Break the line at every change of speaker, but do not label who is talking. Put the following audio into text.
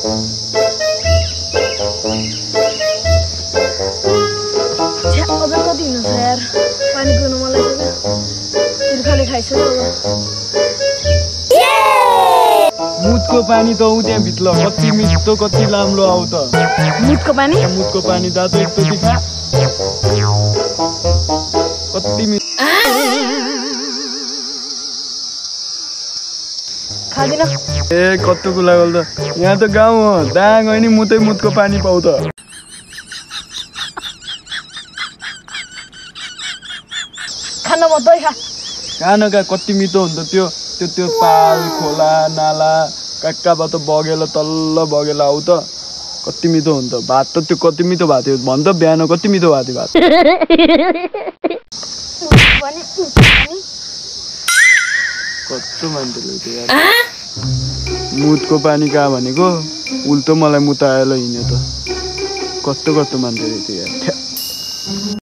अब कति हिँड्नु छ यार पानी पिउनु मलाई तिर्खाले खाइसक्यो अब
मुतको पानी त उ त्यहाँ भित्र कति मिठो कति लाम्रो आउ त
मुतको
पानी दातो एकचोटि खा कति
खादिन
ए कत्तो लागल त यहाँ त गाउँ हो दाङ होइन मुतको पानी पाउ त
खान म दही खा
खानका कति मिठो हुन्छ त्यो पाल खोला नाला काकाबाट बगेर तल्ल बगेर आउ त कति मिठो हुन्छ भात त त्यो कति मिठो भात थियो भन त बिहान कति मिठो भात थियो भात कस्तो मान्छेले त्यो यार मुतको पानी कहाँ भनेको उल्टो मलाई मुताएर हिँड्यो त कस्तो मान्छे थियो यार